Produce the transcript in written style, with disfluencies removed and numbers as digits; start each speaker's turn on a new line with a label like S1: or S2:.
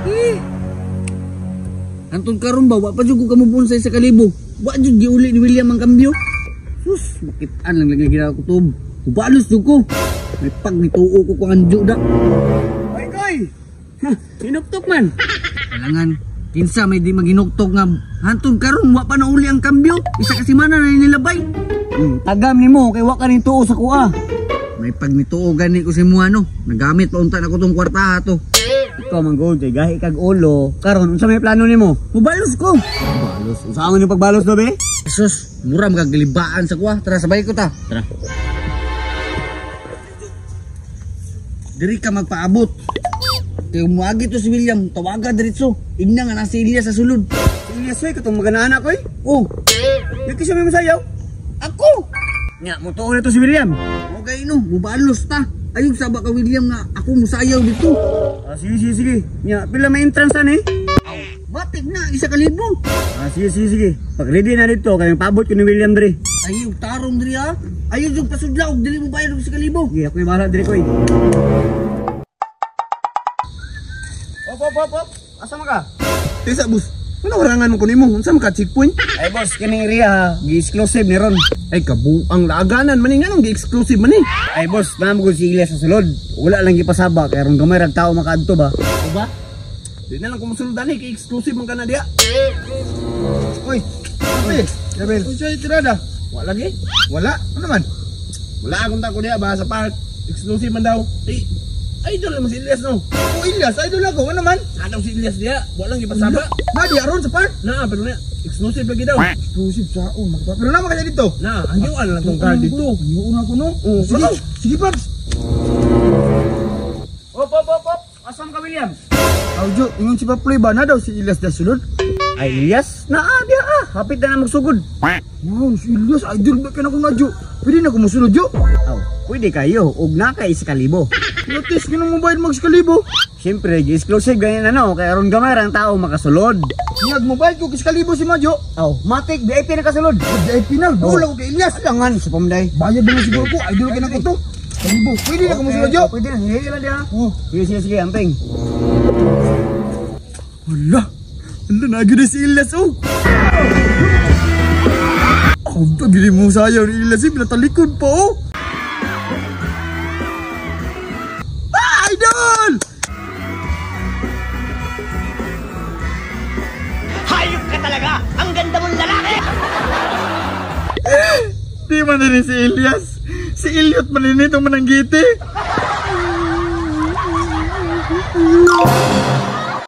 S1: Eh. Antod karon ba wa pa jud ko kamubon sa 1,000. Wa jud giuli ni William ang kambyo. Sus, makitaan lang lagi gina ko tub. Ubalos jud ko. May pag nituo ko kung anjo da.
S2: Oy, koy. Hinuktok man.
S1: Kalangan, kinsa may di maginuktok nga hantod karon wa pa nauli ang kambyo. Isa ka semana na nilabay.
S2: Tagam nimo kay wa ka ning tuo sa kuha.
S1: May pag nituo gani ko sa imuha no. Nagamit pa unta na ko tong kwarta to.
S2: Ikaw man gold kay gahi kag ulo. Karon unsa may plano nimo?
S1: Mubalos ko.
S2: Balos. Unsa man yung pagbalos do be?
S1: Sus, mura magagilibaan sa kuha. Tara sabay ko ta.
S2: Tara.
S1: Diri ka magpaabot. Kay umuagi to si William, tawaga diretso. Igna nga na si Elias sa sulod.
S2: Si Elias oy katong magana anak oy.
S1: Oh,
S2: Yung kisa may masayaw.
S1: Ako.
S2: Nya mo tuo na to si William.
S1: Okay no, mubalos ta. Ayog saba ka William nga ako musayaw dito.
S2: Ah, sige sige sige. Nya pila may entrance ani?
S1: Batik na 1,000.
S2: Ah, sige sige sige. Pag ready na dito kay paabot ko ni William diri.
S1: Ayog tarong diri ha. Ayog jud pasudla og dili mo bayad og 1,000.
S2: Sige, ako yung bahala diri koy. Op op op op. Asa man ka?
S3: Tisa bus. Ano orangan mo kunin mo? Unsa man ka checkpoint?
S2: Ay boss, kining area ha, gi-exclusive ni ron.
S3: Ay kabuang laaganan man ni nganong gi-exclusive man ni.
S2: Ay boss, naa mo si Elias sa sulod. Wala lang gipasaba kay aron gamay rag tao makaadto ba.
S3: O ba? Di na lang kumusulod ani kay exclusive man kana diya.
S4: Uy, ate,
S3: Gabriel,
S4: unsa yung tirada?
S3: wala lagi.
S4: Wala, ano man?
S3: Wala akong ta ko diya ba sa park. Exclusive man daw. Ay, idol naman si Elias no.
S4: Oh, Elias, idol ako, ano man?
S3: Ano si Elias diya? Wala lang gipasaba.
S4: Na, di aron sa park?
S3: Na, pero na exclusive lagi daw.
S4: Exclusive sa oh, magpa. Pero naman kaya dito.
S3: Na, ang yuan lang tong card dito.
S4: Yung ako no.
S3: Oh,
S4: Sige,
S3: sige.
S4: sige Paps.
S2: Op op op op. Asa man ka William?
S4: Aujo, ingon si Paploy ba na daw si Elias da sulod?
S2: Ay Elias, naa diya ah. Hapit na na magsugod.
S4: Wow, si Elias idol ba kana ko na jo? Pwede na ko musulod jo.
S2: Aw, pwede kayo og na kay 1,000.
S4: Notice nga mo bayad mag 1,000.
S2: Siyempre, gi-exclusive ganyan ano kay aron gamay ra ang tao makasulod.
S4: Niyag mobile ko 1,000 si Majo.
S2: Aw, matik VIP na kasulod.
S4: VIP na, wala ko kay Elias.
S2: Langan sa pamday.
S4: Bayad na siguro ko, idol kay na ko to. 1,000. Pwede na ko musulod jo.
S2: Pwede na, sige lang diya.
S4: Oh,
S2: Sige sige sige, amping.
S4: Hala! Hala, nagyod na si Elias, oh! Oh, pagili mo sayaw ni Elias, eh, pinatalikod pa, oh! Ah, idol!
S5: Hayop ka talaga! Ang ganda mong lalaki!
S4: Di man din si Elias. Si Eliot man din itong mananggiti.